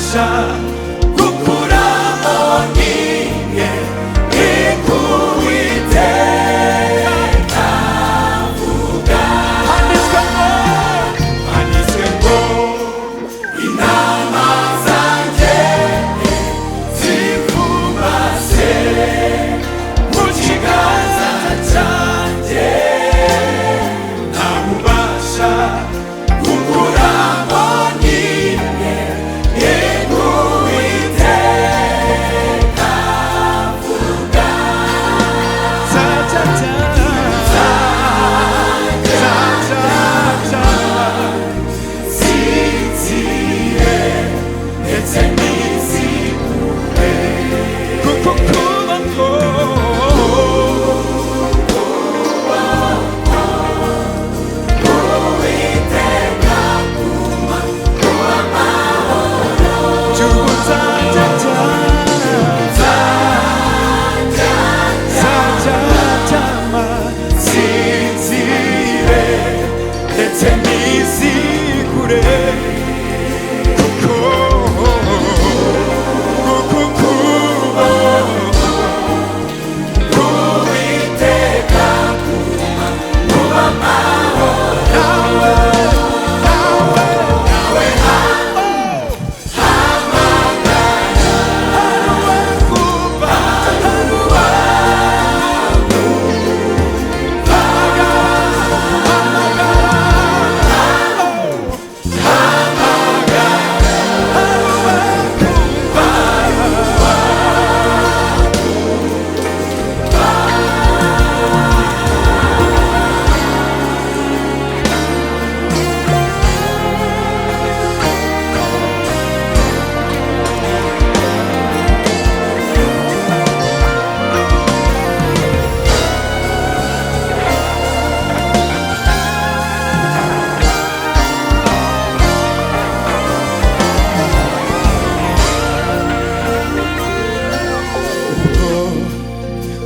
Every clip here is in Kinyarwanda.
Ubasha gukuramo n'imwe ikuwiteka avuga. Handitswe ngo, handitswe ngo intama zanjye zipfumbase mu kiganza cyanjye, nta bubasha gukuramo n'imwe ikuwiteka avuga. Za za za za za za sinzire ndetse n'izikure kuko kuboko Uwiteka kuma kuba amahoro. Za za za za za za sinzire ndetse n'izikure kuko kuko kuboko Uwiteka kuma kuba amahoro. Nawe nawe nawe hamagara haruwa haruwa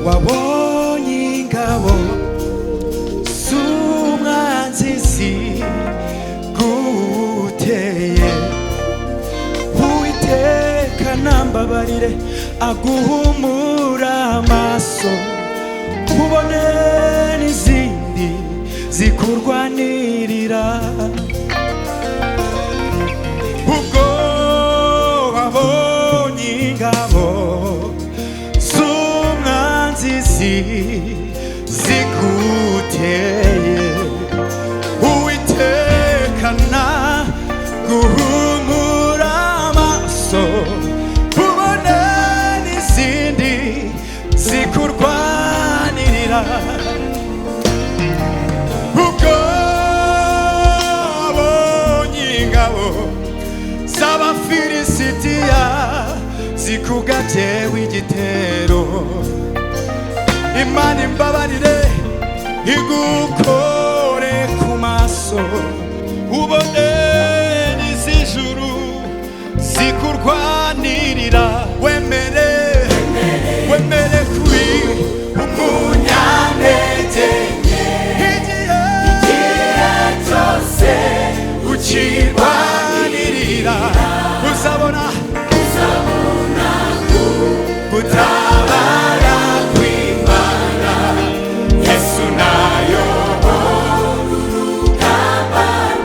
Wabonye ingabo z'umwanzi ziguteye, Uwiteka nambabarire aguhumura amaso ubone n'izindi zikurwanirira. Ubwo wabonye ingabo z'umwanzi ziguteye, Uwiteka guhumura amaso ubone n'izindi zikurwanirira. Ubwo wabonye ingabo z'Abafilisitiya zikugatewe igitero, Imana imbabarire igukore ku maso ubone n'iz'ijuru zikurwanirira. Wemere wemere kuri umunyantege nke igihe cyose ukirwanirira, uzabona gutabara kw'Imana. Yesu nayo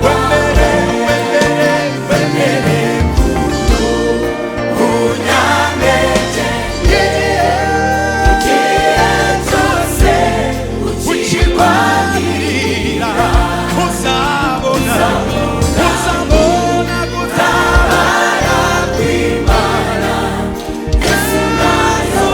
wemere wemere wemere umunyantege igihe cyose ukirwanirira, uzabona uzabona gutabara kw'Imana. Yesu nayo.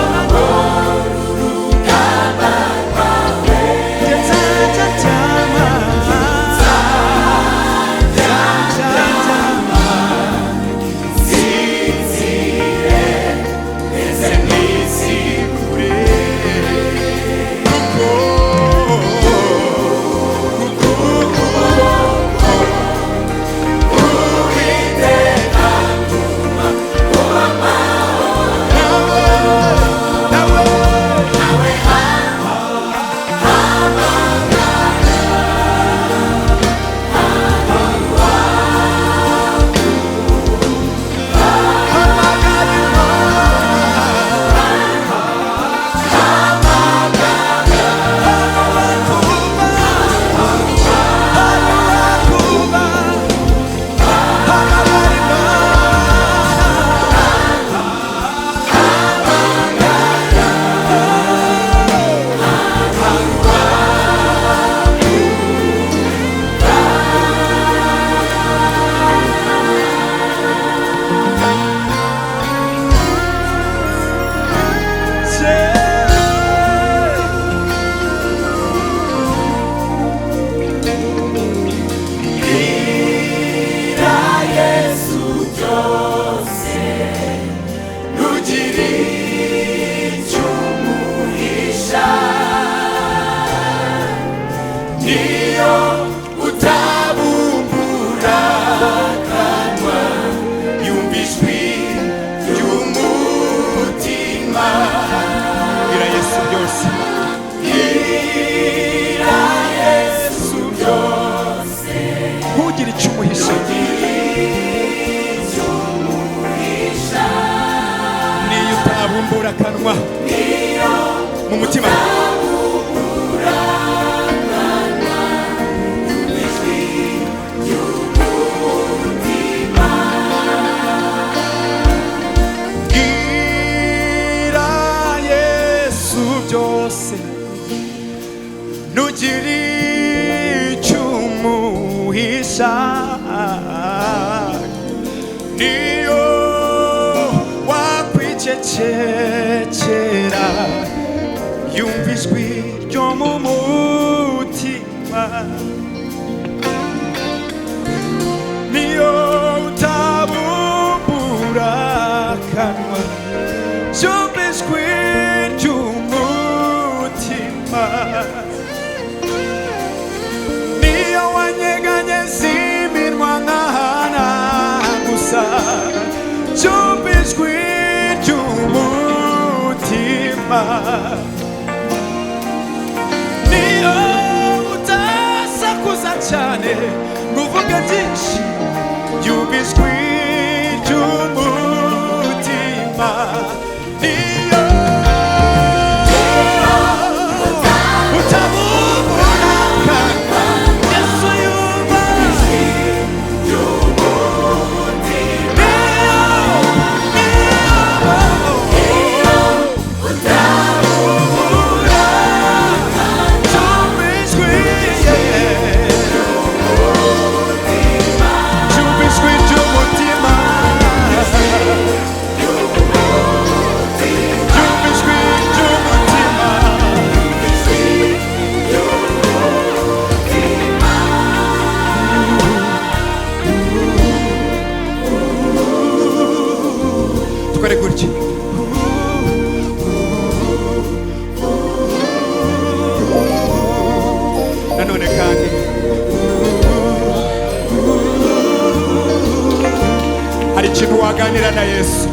Umutima. Bwira Yesu byose, ntugire icyo umuhisha, niyo wakwicecekera yumva ijwi ryo mu mutima, niyo utabumbura akanwa yumva ijwi ry'umutima, niyo wanyeganyeza iminwa nk'ahana gusa yumva ijwi ry'umutima, niyo utasakuza cyane ngo uvuge byinshi yumva ijwi ry'umutima, niyo utabumbura akanwa Yesu yumva, niyo utabumbura yumva ijwi, yumva ijwi ry'umutima, yumva ijwi ry'umutima. Dukore gutya. Nanone kandi hari ikintu waganira na Yesu.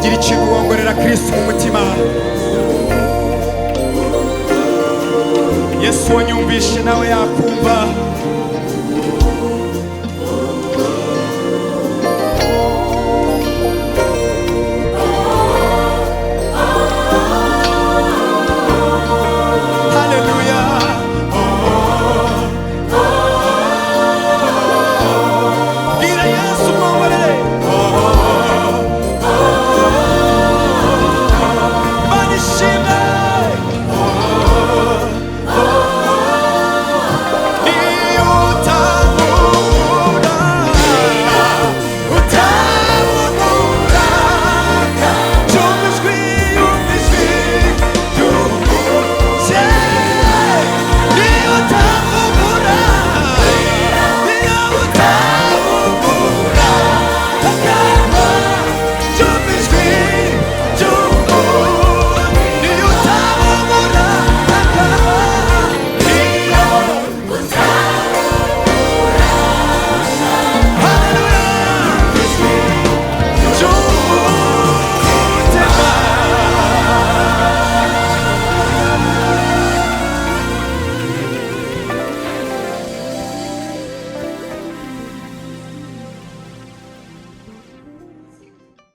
Gira ikintu wongorera Kristo mu mutima. Yesu wanyumvishe nawe yakumva.